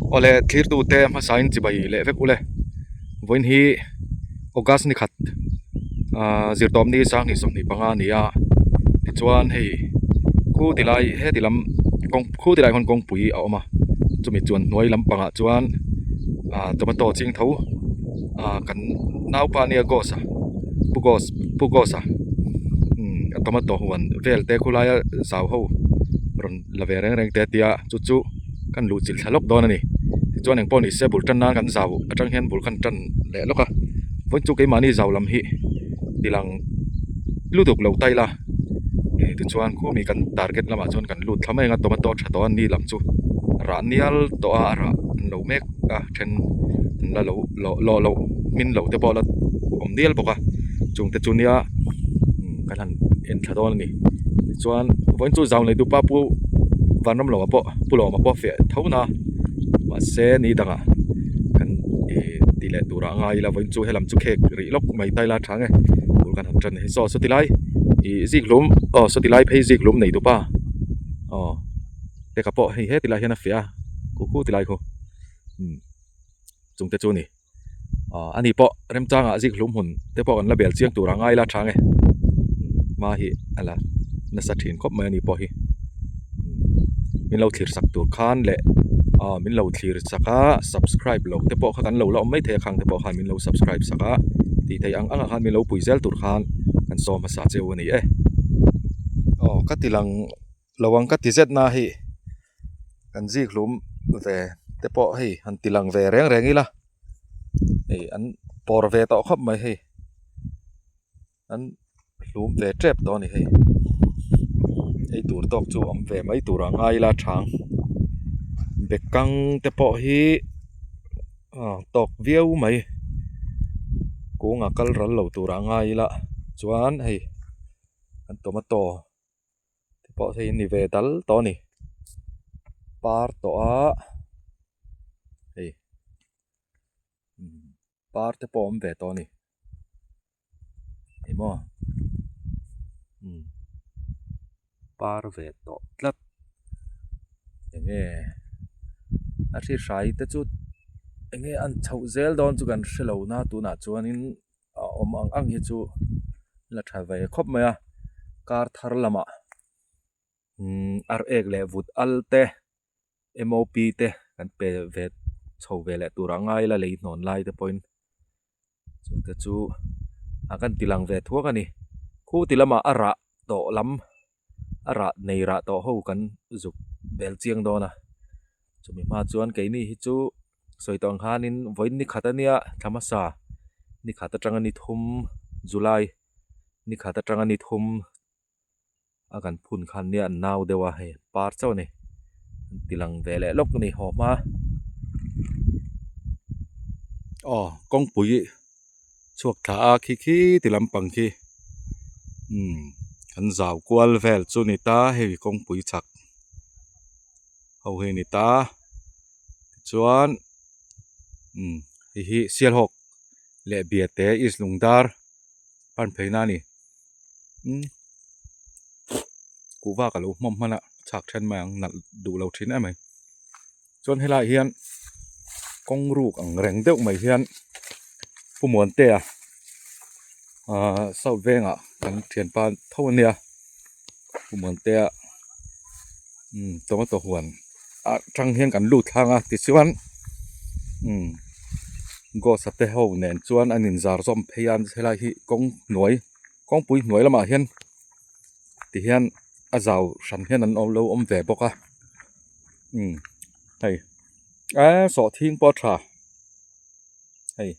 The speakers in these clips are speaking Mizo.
Awle thlirtute hmasain chibai leh vek ule vawiin hi August ni khat ahh zirtawpni sanghnih 25 a ni a tichuan hei khu ti lai heti lam kawng khu ti lai khawn kawngpui a awm a chumi chuan hnuai lampangah chuan ahh tomato ching tho ahh kan naupa nia Gos a pu Gos pu Gos a umm a tomato huan vel te khulaia zau ho rawn la ve reng reng te a tia chu chu kan luh chilh thla lawk dawn a ni tichuan engpawh ni se bul tan nan kan zau atang hian bul kan tan leh lawk a vawiin chu keimahni zau lam hi tilang lutuk lo ta ila eh tichuan khumi kan target lamah chuan kan lut thla mai ang a tomato tha tawh a ni lam chu rah nial tawh a a rah an lo mek a then an la lo lawh lawh loh hmin loh te pawh la awm nial bawk a chungte chu nia kan han en thla dawn a ni tichuan vawiin chu zau nei dupa pu vanram lawma pawh pu lawma pawh fiah tho na mahse ni dangah kan ih ti leh turah a ngai ila vawiin chu helam chu khek rih lawk mai ta ila a tha nge bul kan han tan hi saw sawti lai ih zikhlum aw sawti lai phei zikhlum nei dupa aw teka pawh hei heti lai hian a fiah a khu khu ti lai khu umm chungte chu a ni aw ani pawh remchangah zikhlum hmun te pawh kan la bel chiang tur a ngai la tha nge hma hi a la nasa thin khawp mai ani pawh hi min lo thlir sak tur khan leh aw min lo thlir sak a subscribe lo te pawh kha kan lo la awm maithei a khang te pawh khan min lo subscribe sak a tih theih ang angah khan min lo pui zel tur khan kan sawm hmasa cheu a ni e aw ka ti lang lo ang ka ti zet na hi. Kan zikhlum ve te pawh hei han ti lang ve reng reng ila hei an pawr ve tawh khawp mai hei an hlum ve tep tawh a ni hei ei tur tawk chu awm ve mai tur a ngai ila chang bekang te pawh hi aw tawk viau mai kung a kal ral lo tur a ngai ila chuan hei an tomato. te pawh hei ni ve dal tawh a ni par tawh a hei par te pawh a awm ve tawh a ni eng maw par ve tawh tlat eng nge a hri hrai te chu eng nge an chhoh zel dawn chu kan hrelo na tunah chuanin. A awm ang ang hi chu la tha ve khawp mai a kar thar lamah umm ar ek leh vut al te M O P te kan pe ve chho ve leh tur a ngai la lei hnawn lai te pawhin chung te chu a kan ti lang ve thuak a ni khu ti lamah a rah tawh lam a rah nei rah tawh ho kan zuk bel chiang dawn a chumi hma chuan keini hi chu. Sawi tawh ang khanin vawiin ni khat a nia thla hmasa ni khat atanga ni thum July ni khat atanga ni thum a kan phun khan nia an nau deuh a hei par chauh a ni an ti lang ve leh lawk a ni haw hma aw kawngpui chhuak thla a khi khi ti lampang khi umm kan zau kual vel chu ni ta hei kawngpui chhak ho hi a ni ta tichuan umm hei hi sialhawk leh biate east lungdar pan pheina a ni umm kuhva ka lo hmawm hman a chhak then mai ang nalh duh lo thin em mai chuan helaiah hian kawng ruk ang reng deuh mai hian Pu Muantea ahh south vengah kan thianpa tho a nia Pu Muantea umm tomato huan ah tang hian kan lut thlang a tichuan umm ghost a te ho nen chuan an inzar zawm phei a helai hi kawng hnuai kawngpui hnuai lamah hian tihian a zau hran hian an lo awm ve bawk a umm hei eee sawhthing pawh a tha hei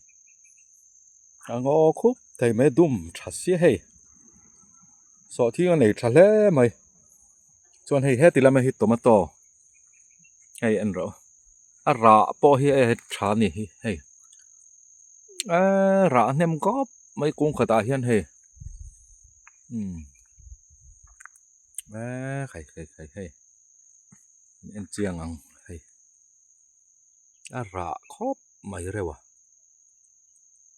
a ngaw khup thei mai dum tha sia hei sawhthing a nei tha hle mai chuan hei heti lama hi tomato hei en rawh a rah pawh hi hei tha a ni hi hei eee rah hnem khawp mai kung khatah hian hei umm eee khai khai khai hei en chiang ang hei a rah khawp mai reuh a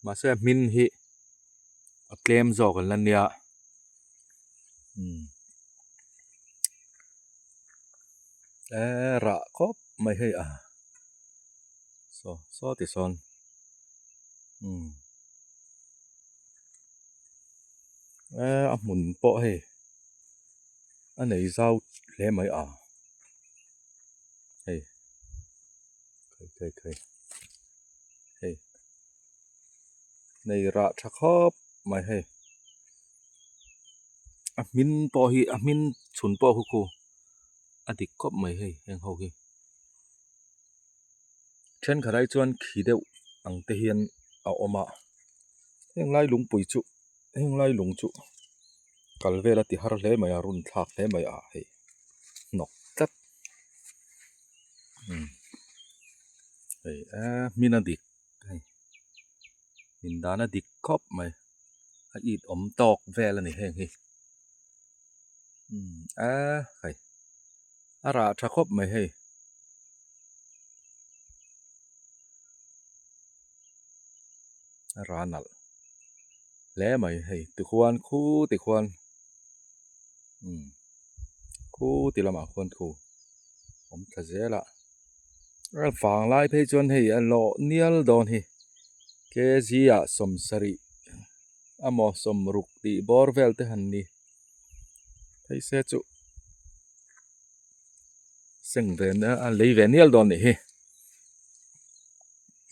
mahse a hmin hi a tlem zawk an la nia umm eee rah khawp mai hei a. Saw saw ti sawn umm eh a hmun pawh hei a nei zau hle mai a hei khai khai khai hei nei rah tha khawp mai hei a hmin pawh hi a hmin chhun pawh khu khu a dik khawp mai hei heng ho hi. Thenkhat ai chuan khi deuh ang te hian a awm a heng lai lungpui chu heng lai lung chu kal vel a ti har hle mai a run thlak hle mai a hei hnawk tlat umm hei eee hmin a dik hei hmin dan a dik khawp mai a it awm tawk vel a ni heng hi umm eee hei. A rah tha khawp mai hei. A rah nalh hle mai hei tikhuan khu tikhuan umm khu ti lamah khuan thu awm thla zel a a vang lai phei chuan hei a lawh nial dawn hi kg ah sawmsarih emaw sawmruk tih bawr vel te han ni. Phei se chu seng ve a lei ve nial dawn nih hi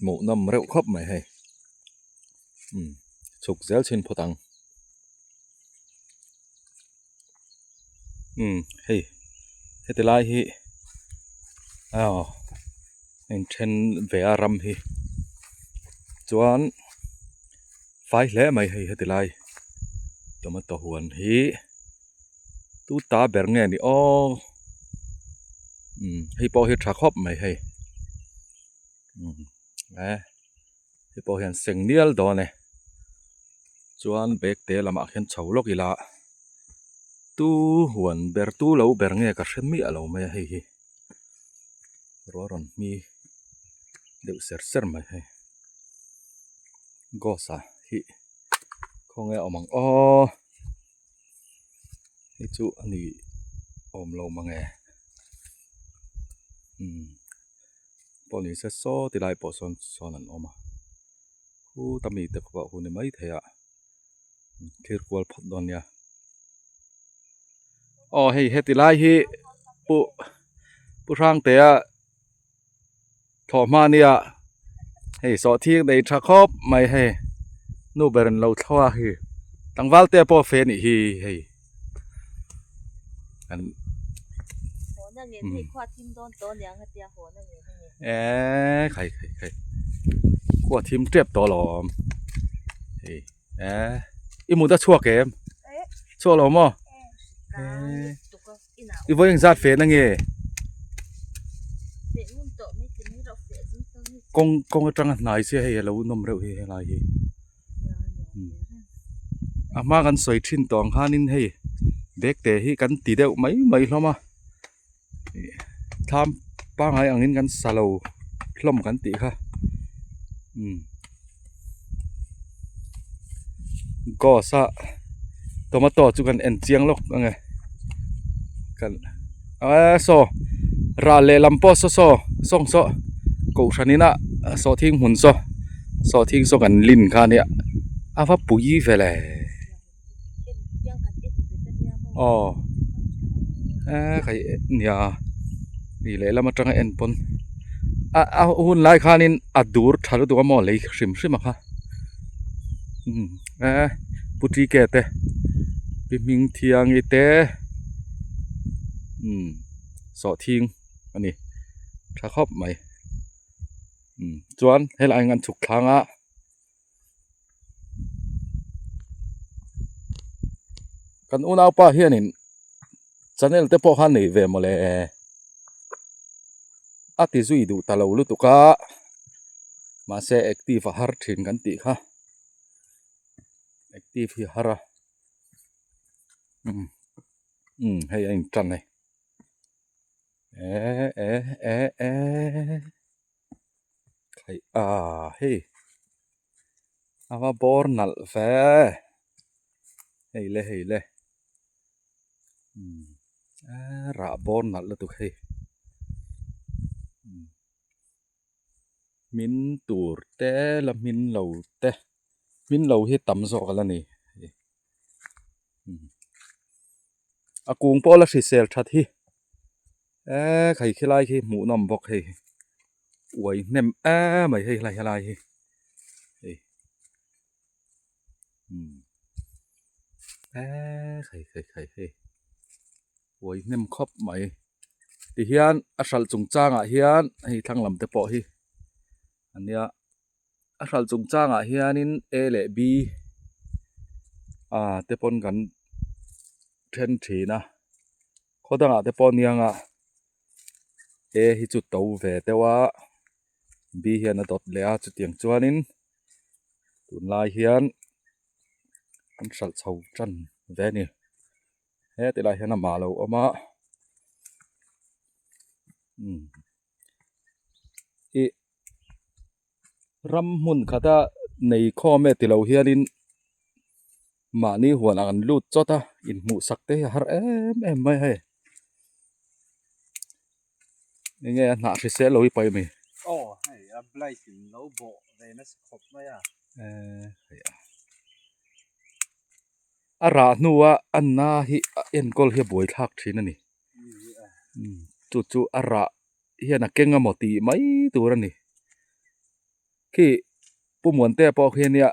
hmuh nawm reuh khawp mai hei umm chhuk zel chhin phawt ang umm hei heti lai hi aw a inthen ve a ram hi chuan. Fai hle mai hei heti lai tomato huan hi tu ta ber nge ni aw umm hei pawh hi tha khawp mai hei umm e hei pawh hian seng nial dawn e chuan bag te lamah khian chho lawk ila tu huan ber tu lo ber nge ka hre miah lo mai a hei hi ruah rawn hmi deuh ser ser mai hei. Ghost ah hi khawnge a awm ang aw hei chu a ni awm lo mang e umm pawh ni se saw ti lai pawh sawn sawn an awm a khuta mi te pawh hun ni maithei a thlir kual phawt dawn nia aw hei heti lai hi pu pu Hrangtea. Thlawh hma nia hei sawhthing nei tha khawp mai hei nu ber in lo thlo a hei tlangval te pawh fe anih hi hei an eee khai khai khai khua thim tep tawh alawm hei eee i mut a chhuak em chhuak lo maw eee. I vawi engzat feh na nge? Kawng kawng atanga hnai chiah hei a lo nawm reuh hi helai hi. A hma kan sawi thin tawh ang khanin hei bag te hi kan ti deuh mai mai hlawm a. Thlam pangngai angin kan sa lo hlawm kan tih kha. Ghost a tomato chu kan en chiang lawk ang e kan eee saw ral lehlam pawh saw saw sawng saw kohhran ina sawhthing hmun saw sawhthing saw kan lin kha ania a va pui ve le aw eee khai nia ih lehlam atanga en pawn a a hun lai khanin a dur tha lutuk a maw lei hrim hrim a kha umm eee pu TK te pi hming thiangi te umm sawhthing a ni tha khawp mai umm chuan helaiah hian an chhuk thlang a. Kan unaupa hianin channel te pawh kha nei ve mawle a ti zui duh ta lo lutuk a mahse active a har thin kan tih kha active hi a har a umm umm hei a intan hei eh eh eh eh. Khaih ah hei a va bawr nalh ve hei le hei le umm rah bawr nalh lutuk hei. Hmin tur te la hmin lo te hmin lo hi tam zawk a la ni a kung pawh la hrisel that hi eee khai khilai khi hmuh nawm bawk hei uai hnem em mai hei helai helai hi hei eee khai khai khai hei. Uai hnem khawp mai. Tihian a hralh chungchangah hian hei thlang lam te pawh hi a nia a hralh chungchangah hianin a leh b ah te pawn kan then thin a khaw dangah te pawh nia anga a hi chu to ve deuh a b hian a dawt leh a chutiang chuanin tunlai hian an hralh chho tan ve a ni. He tilai hian amah a lo awm a umm ih ram hmun khata nei khawm e tilo hianin mahni huan ang an lut chawt a inhmuh sak te hi a har em em mai a hei enge a hnah hrisel lo hi paih a mi. Aw hei a blight in lo bawh ve nasa khawp mai a. Ehh hei a. A rah hnua a na hi a enkawl hi a buai thlak thin a ni chu chu a rah hian a keng emaw tih mai tur a ni khi Pu Muantea pawh khi ania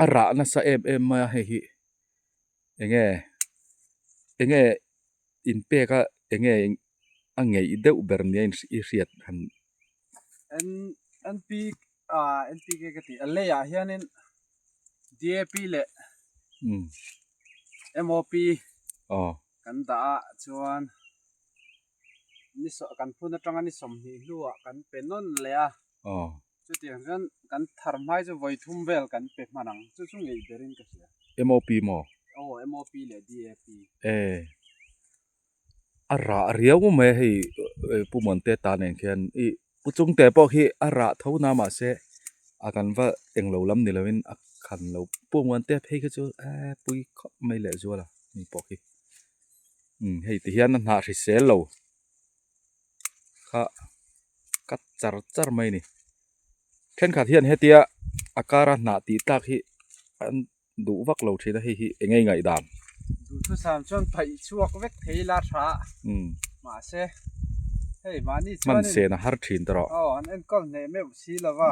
a rah nasa em em mai a hei hi enge enge inpek a enge a ngeih deuh ber nia i hriat han. NPK ka tih a leiah hianin DAP leh MOP kan dah a chuan ni kan phun atanga ni sawmhnih hnuah kan pe nawn leh a chutiang chuan kan thar hmai chu vawi thum vel kan pe hman ang chu chu ngeih berin ka hria. MOP maw? Aw MOP leh DAP. A rah riau mai a hei Pu Muante ta nen khian ih Pu Chungte pawh khi a rah tho na mahse a kan va englo lam ni lovin a khan lo Pu Muante phei kha chu eee pui khawp mai leh zual a ni pawh khi umm hei ti hian a hnah hrisel lo kha cut char char mai a ni thenkhat hian hetia a kara hnah tih tlak hi an duh vak lo thin a hei hi eng nge ngaihdan. Duhthusam chuan paih chhuak vek thei ila tha mahse hei mahni chuanin hman sen a har thin ta rawh. Aw an enkawl hneh meuh si lo va.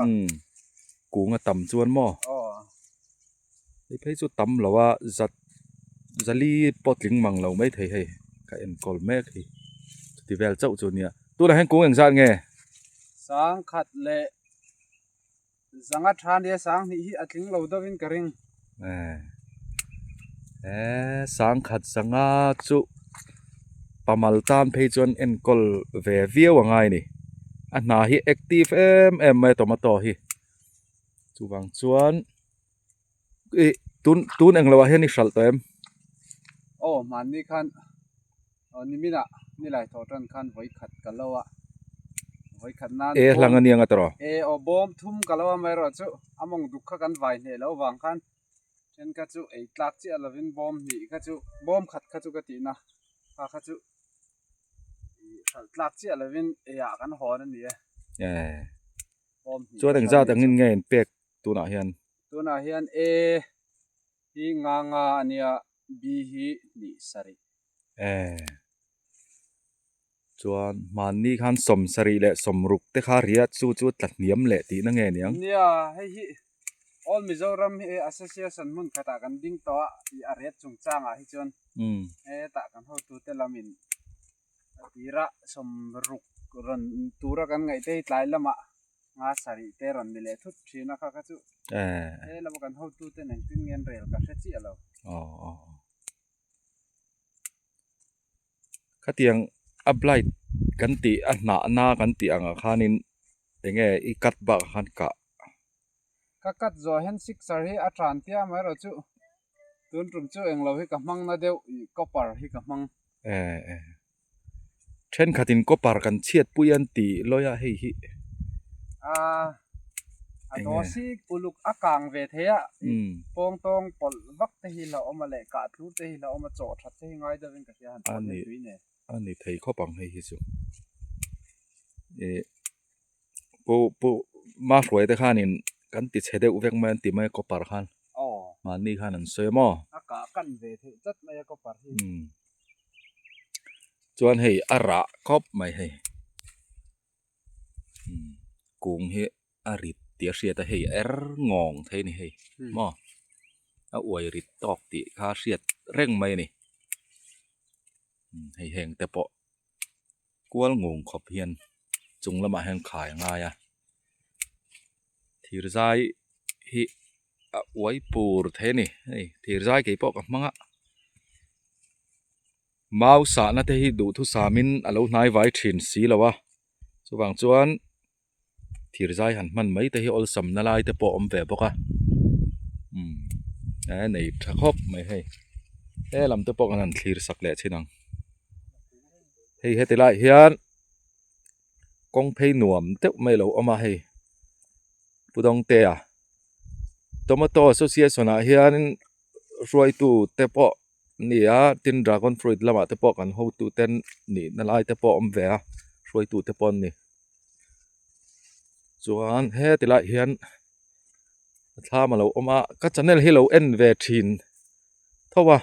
Kung a tam chuan maw. Aw. Hei phei chu tam lo a zat zali pawh tling mang lo mai thei hei ka enkawl mek hi chuti vel chauh chu nia tunah hian kung engzat nge. Sangkhat leh Zanga tha nia sang hnih hi a tling lo deuhin ka ring. Eh sang khat zanga chu pamal tan phei chuan enkawl ve viau a ngai a ni. A hna hi active em em mai a tomato hi. Chuvang chuan ih tun tun englo ah hian i hralh tawh em? Aw hmanni khan Aw niminah nilai thaw tan khan vawi khat ka lo a, vawi khat nan E hlang a niang a tawh. E aw bawm thum ka lo a amaherawh chu a mawng duk kha kan vai hneh loh vang khan then kha chu ei tlak chiah lovin bawm hnih kha chu bawm khat kha chu ka tihna kha kha chu ih hralh tlak chiah lovin eiah kan hawn a ni e. E chuan engzat angin nge in pek tunah hian? Tunah hian e hi nga nga a nia B hi hnih sarih. Eh. Chuan hmanni khan sawm sarih leh sawm ruk te kha ria chu chu tla hniam leh tihna nge niang? Nia, hei hi All Mizoram hi Association hmun khatah kan ding tawh a, ih a ret chungchangah hi chuan hetah kan hotute lamin a tirah sawm ruk rawn tura kan ngaih te hi tlai lamah nga sarih te rawn ni leh thut thin a kha kha chu he lama kan hotute nen tin ngen rel ka hre chiah lo. Khatiang a blight kan tih a hnah na kan tih angah khanin enge i cut bakah khan kah. Ka cut zawh hian sixer hi a tan tia amaherawh chu tun tum chu englo hi ka hmang na deuh ih copper hi ka hmang. Eh Thenkhatin copper kan chhiatpui an tih lawi a hei hi. Aaa a dawsi uluk a kang ve thei a pawng tawng pawlh vak te hi hlauhawm a leh kah tlur te hi hlauhawm a chaw that te hi ngai deuhin ka hria han pawlh hian tui nen. A ni thei khawp ang hei hi chu. Ih pu pu. Mahruai te khanin kan ti chhe deuh vek mai an ti mai a copper khan mahni khan an sawi a maw. A kah kan ve theih tlat mai a copper hi. Chuan hei a rah khawp mai hei kung hi a rit tih a hriat a hei er ngawng thei a ni hei maw a uai rit tawk tih kha a hriat reng mai a ni hei heng te pawh. Kual ngung khawp hian chung lamah hian khai a ngai a thir zai hi a uai pur thei a ni hei thir zai kei pawh ka hmang a mau sahna te hi duhthusam in a lo hnai vai thin si lo a chuvang chuan thir zai han hman mai te hi awlsam na lai te pawh a awm ve bawk a umm a nei tha khawp mai hei he lam te pawh kan han thlir sak leh chin ang hei heti lai hian kawng phei nuam deuh mai a lo awm a hei Pu Dawngtea tomato association ah hianin hruaitu te pawh a ni a tin dragon fruit lamah te pawh kan hotu te nihna lai te pawh a awm ve a hruaitu te pawh an ni. Chuan heti lai hian thlam a lo awm a ka channel hi lo en ve thin tho a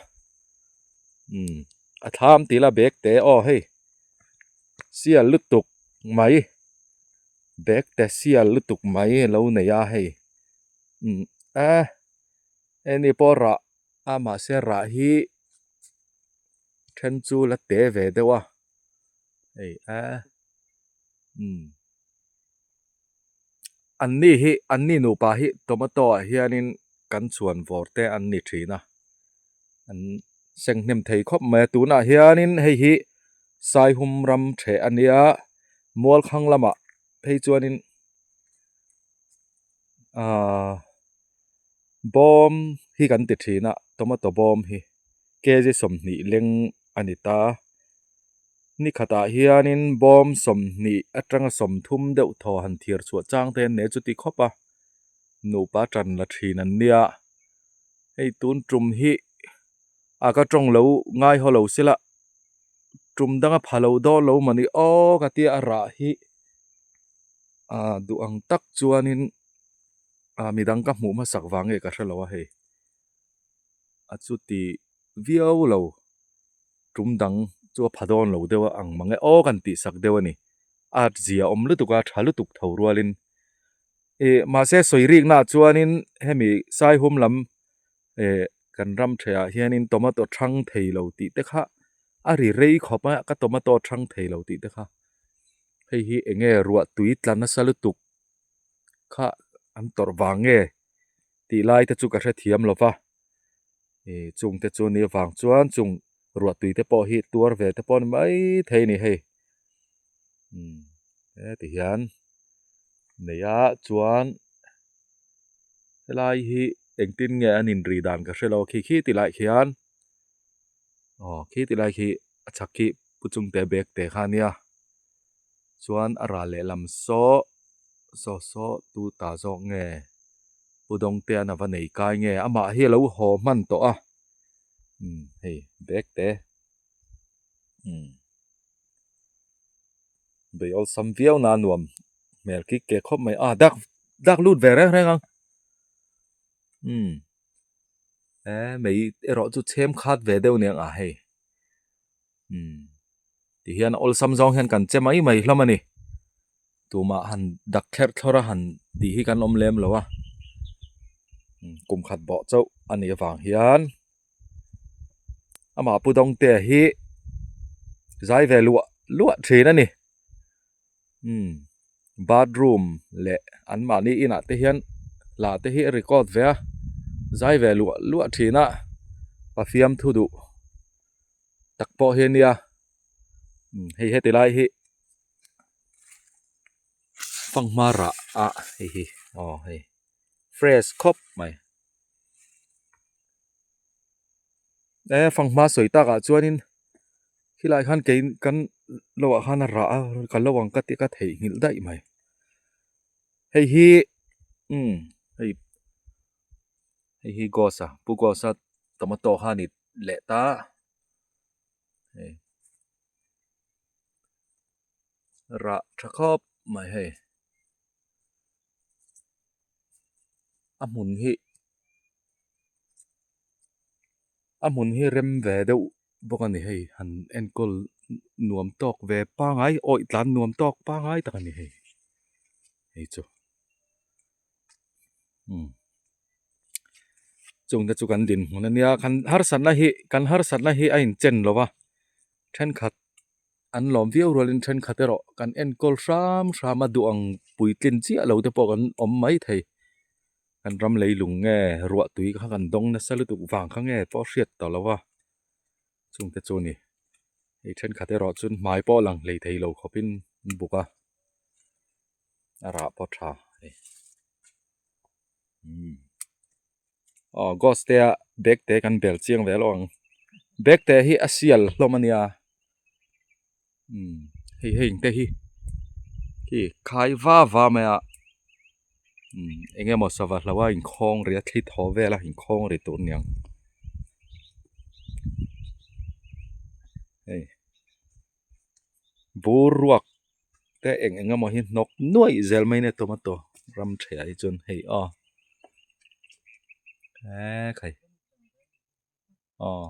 umm a thlam tih la bag te aw hei sial lutuk mai bag te sial lutuk mai a lo nei a hei umm a heni pawh rah a mahse rah hi then chu la te ve deuh a hei a. Umm an ni hi an ni nupa hi tomato ah hianin kan chhuan vawr te an ni thin a an seng hnem thei khawp mai a tunah hianin hei hi Saihum ram theh a nia Mualkhang lamah phei chuanin ahh bawm hi kan ti thin a tomato bawm hi kg 20 leng a ni ta. Ni khatah hianin bawm 20 atanga 30 deuh thaw han thiar chhuah chang te an nei a chuti khawp a nupa tan la thin an nia hei tun tum hi a ka tawng lo ngai haw lo sela tum danga pha lo dawn lo mawni aw ka tia a rah hi ah duh ang tak chuanin ah midang ka hmuh hmasak vang nge ka hrelo a hei a chuti viau lo. Tum dang chu a pha dawn lo deuh a ang mang e aw kan tih sak deuh a ni. A zia awm lutuk a, tha lutuk tho rualin. Ih mahse sawi riknaah chuanin hemi Saihum lam eh kan ram thehah hianin tomato thang thei lo tih te kha a ri rei khawp a, ka tomato thang thei lo tih te kha. Hei hi eng nge ruah tui tla nasa lutuk kha an tawrh vang nge tih lai te chu ka hrethiam lo va. Ih chung te chu ni avang chuan chung ruah tui te pawh hi tuar ve te pawh a ni mai thei a ni hei umm heti hian nei a chuan helai hi engtin nge an inri dan ka hrelo khi khi ti lai khian aw khi ti lai khi a chhak khi pu chungte bag te kha a nia chuan a ral lehlam saw saw saw tu ta zawk nge. Pu Dawngtean a va nei kai nge amah hi a lo haw hman tawh a umm hei bag te umm bei awlsam viau na nuam hmel kik ke khawp mai a dak dak lut ve reng reng ang umm e mei erawh chu chhem khat ve deuh aniang a hei umm ti hian awlsam zawng hian kan che mai mai hlawm a ni. Tumah han dak thlerh thlawrh a han tih hi kan awm lem lo a kum khat bawh chauh a nih avang hian amah Pu Dawngtea hi zai ve luah luah thin a ni umm bathroom leh anmahni inah te hian hla te hi a record ve a zai ve luah luah thin a pafiam thu duh tak pawh hi a nia hei heti lai hi. Fanghma rah ah hei hi aw hei fresh khawp mai e fanghma sawi tak ah chuanin khilai khan kei kan lo ah khan a rah a ka lo ang ka ti ka theihnghilh daih mai hei hi umm hei hei hi gos a pu gos a tomato kha a ni leh ta hei. Rah tha khawp mai hei. A hmun hi a hmun hi rem ve deuh bawk a ni hei han enkawl nuam tawk ve pangai awih tlan nuam tawk pangai tak a ni hei hei chu umm chung te chu kan dinhmun a nia kan harsatna hi kan harsatna hi a inchen lo va thenkhat an lawm viau rualin thenkhat erawh kan enkawl hram hram a duh ang puitlin chiah lo te pawh kan awm maithei kan ram leilung nge ruah tui kha kan dawng nasa lutuk vang kha nge pawh hriat tawh lo va chung te chu a ni hei thenkhat erawh chuan hmai pawh a lang hlei thei lo khawpin an buk a a rah pawh tha hei umm aw ghost te a bag te kan bel chiang ve lo ang bag te hi a sial hlawm a nia umm hei heng te hi khi khai va va mai a umm eng emaw sava hlo a inkhawng ri a thli thaw vel a inkhawng ri tur a niang hei. Bur ruak te eng eng emaw hi hnawk nuaih zel mai nia tomato ram theiah hi chuan hei aw eee khai aw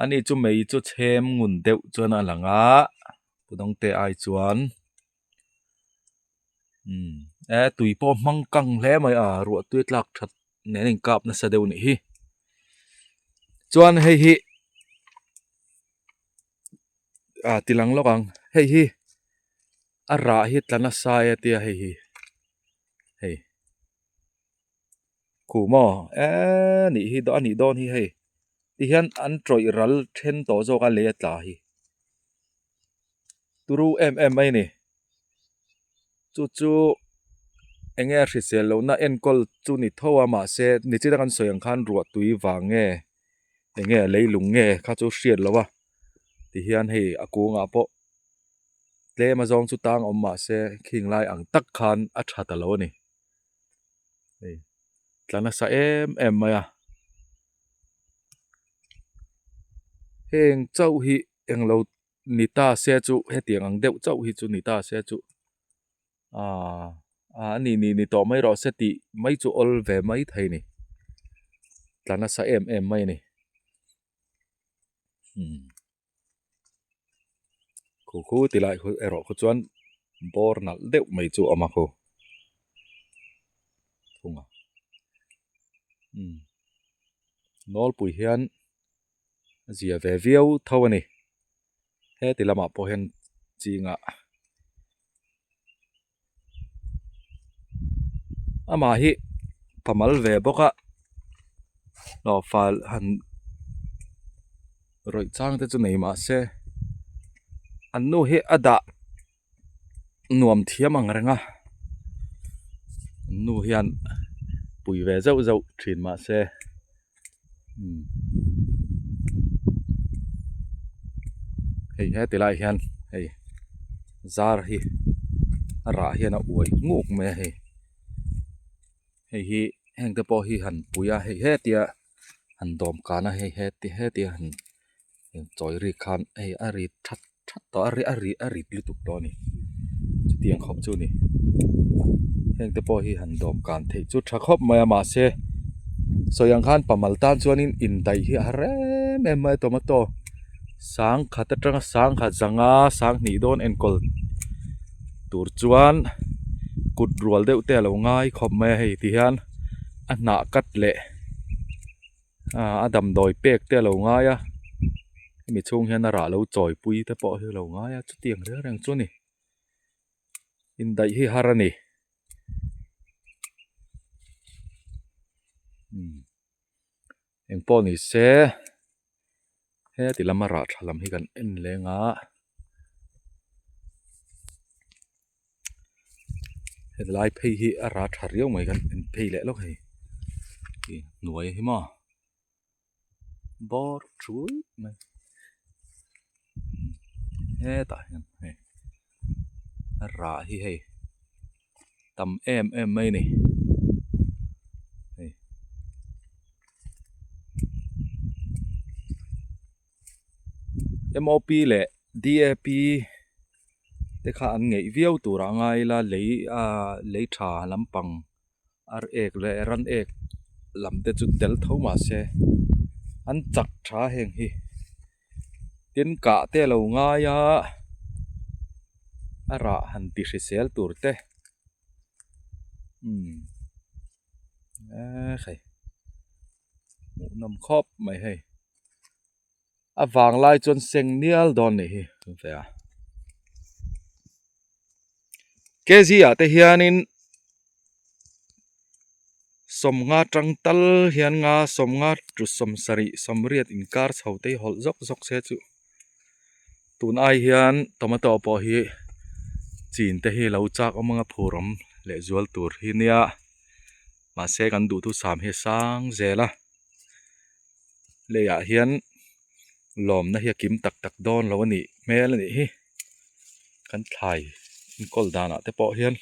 ani chu mei chu chhem ngun deuh chuan a lang a kudawng te ai chuan umm e tui pawh hmang kang hle mai a ruah tui tlak that nen a inkap nasa deuh anih hi chuan hei hi ah ti lang lawk ang hei hi a rah hi tla nasa e a tia hei hi hei khuh maw eee nih hi a nih dawn hi hei tihian an tawih ral then tawh zawk a lei a tla hi turu em em mai a ni chu chu eng nge a hrisel lohna enkawl chu ni tho a mahse nichina kan sawi ang khan ruah tui vang nge eng nge leilung nge kha chu hriat loh a tihian hei a kungah pawh tlem a zawng chu tang awm mahse khing lai ang tak khan a tha ta lo a ni hei tla nasa em em mai a heng chauh hi englo ni ta se chu hetiang ang deuh chauh hi chu ni ta se chu aaa a ni ni ni tawh mai rawh se tih mai chu awl ve mai thei a ni tla nasa em em mai a ni umm khu khu ti lai khu erawh khu chuan bawr nalh deuh mai chu a awm a khu thung a umm nawlpui hian. A zia ve viau tho a ni heti lamah pawh hian chingah amah hi pamal ve bawk a hlawhfa han rawih chang te chu nei mah se an nu hi a dah nuam thiam ang reng a an nu hian pui ve zeuh zeuh thin mah se. Hei heti lai hian hei zar hi a rah hian a uai nguk mai a hei hei hi heng te pawh hi han pui a hei hetia han dawm kan a hei heti hetia han chawi rik khan hei a ri that that tawh a a ri a rit lutuk tawh a ni chutiang khawp chu a ni heng te pawh hi han dawm kan theih chu tha khawp mai a mahse sawi ang khan pamal tan chuanin indaih hi a har em em mai a tomato sangkhat atanga sangkhat zanga sanghnih dawn enkawl tur chuan kut rual deuh te a lo ngai khawp mai a hei ti hian a hnah cut leh. A damdawi pek te a lo ngai a hemi chhung hian a rah lo chawi pui te pawh hi a lo ngai a chutiang reng reng chu a ni indaih hi har a ni umm engpawh ni se heti lama rah tha lam hi kan en leng a. Helai phei hi a rah tha riau mai kan en phei leh lawk hei ih hnuai hi maw bawr thul mai hetah hian hei a rah hi hei tam em em mai a ni hei. M O P leh D A P te kha an ngeih viau tur a ngai ila lei ahh lei tha lampang. Ar ek leh ran ek lam te chu tel tho mah se an chak tha heng hi tin kah te a lo ngai a a rah han ti hrisel tur te umm ekhei hmuhnawm khawp mai hei. A vang lai chuan seng nial dawn nih hi ve a. Kg ah te hianin sawmnga tang tal hian nga sawmnga tu sawmsarih sawmriat inkar chho te hi hawlh zawk zawk se chu tun ai hian tomato pawh hi chin te hi lo chak awm anga phur awm leh zual tur hi nia mahse kan duhthusam hi a sang zel a. Leiah hian lawmna hi a kim tak tak dawn lo a nih hmel a nih hi kan thlai enkawl danah te pawh hian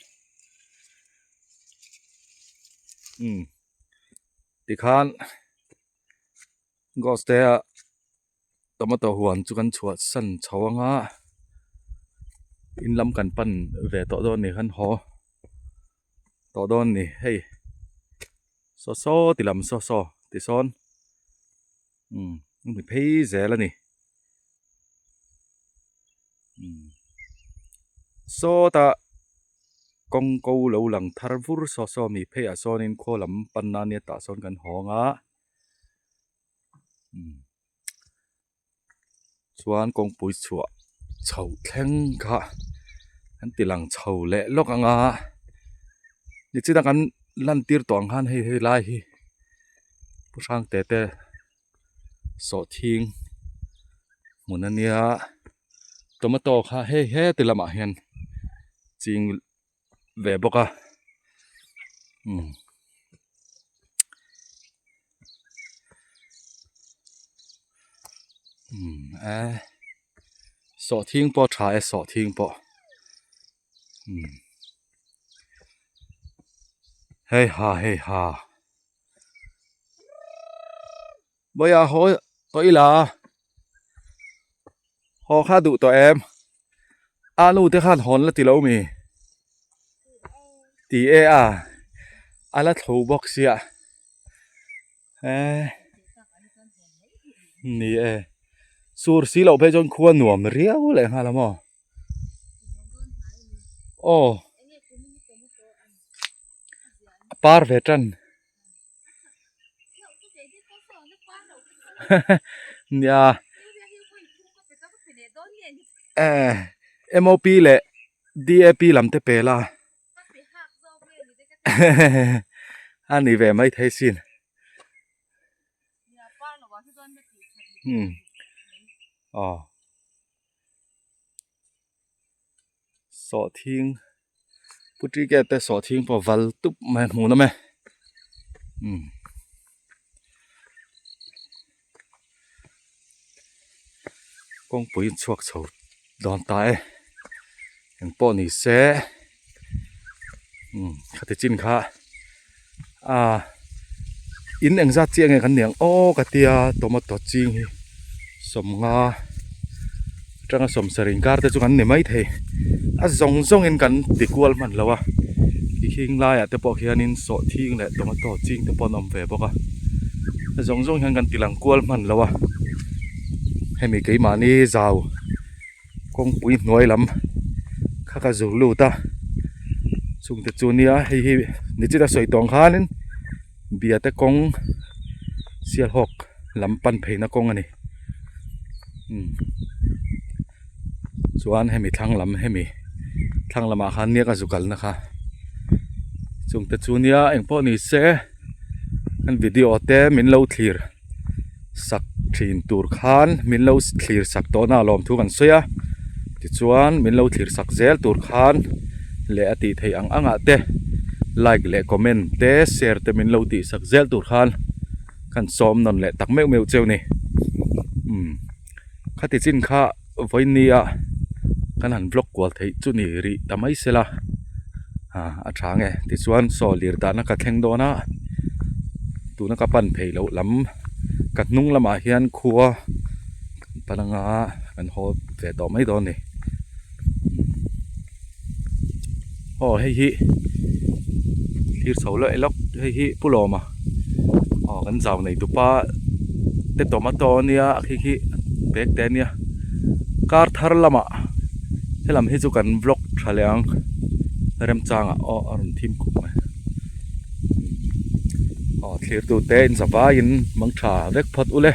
umm tikhan ghost te a tomato huan chu kan chhuah san chho anga in lam kan pan ve tawh dawn a ni khan haw tawh dawn a ni hei. Saw saw ti lam saw saw ti sawn umm a ni phei zel a ni umm sawtah kawng ko lo lang thar vur saw saw mi pheiah sawnin khaw lam pan na nia tah sawn kan hawng a umm chuan kawngpui chhuah chho thleng kha an ti lang chho leh lawk ang a nichina kan lan tir tawh ang khan hei hei lai hi pu hrang te te sawhthing hmun a nia tomato kha hei heti lamah hian ching ve bawk a umm. Umm eh sawhthing pawh a tha e sawhthing pawh umm hei ha hei ha Bawiha haw tawh ila haw kha duh tawh em a nu te khan hawn la ti lo mi ti e a a la thlo bawk sia eh ni e sur si loh phei chuan khua nuam riau leh nghal a maw aw a par ve tan. Nia eh M_O_P leh D_A_P lam te pe la a ni ve mai thei sin umm aw. Sawhthing pu ticket te sawhthing pawh val tup mai a hmuh nawm e umm kawngpui in chhuak chho dawn ta e engpawh ni se umm khati chin kha ah in engzat chiah nge kan niang aw ka tia tomato ching hi sawmnga atanga sawmsarih inkar te chu kan ni maithei a zawng zawng in kan ti kual hman lo a ti khing laiah te pawh khianin sawhthing leh tomato ching te pawh an awm ve bawk a a zawng zawng hian kan ti lang kual hman lo a hemi keimahni zau kawngpui hnuai lam kha ka zuk lut a chungte chu nia hei hi nichina sawi tawng khanin biate kawng sialhawk lam pan pheina kawng a ni umm chuan hemi thlang lam hemi thlang lamah khan nia ka zu kalna kha chungte chu nia engpawh ni se kan video te min lo thlir. Sak thin tur khan min lo thlir sak tawh na lawm thu kan sawi a tichuan min lo thlir sak zel tur khan leh a tih theih ang ang ah te like leh comment te share te min lo tih sak zel tur khan kan sawm nawn leh tak meuh meuh cheu ni umm khati chin kha vawiin ah kan han vlog kual theih chu ni rih ta mai sela ah a tha nge tichuan saw lir dahna ka thleng dawn a tuna ka pan phei loh lam ka hnung lamah hian khua kan pan anga kan haw ve tawh mai dawn a ni aw hei hi. Thlir chho leh lawk hei hi Pu Lawma aw kan zau nei tupa te tomato ania khi khi bag te ania kar thar lamah helam hi chu kan vlog tha leh ang remchangah aw a rawn thim khum mai aw thlir tute in zavaiin mang tha vek phawt ule.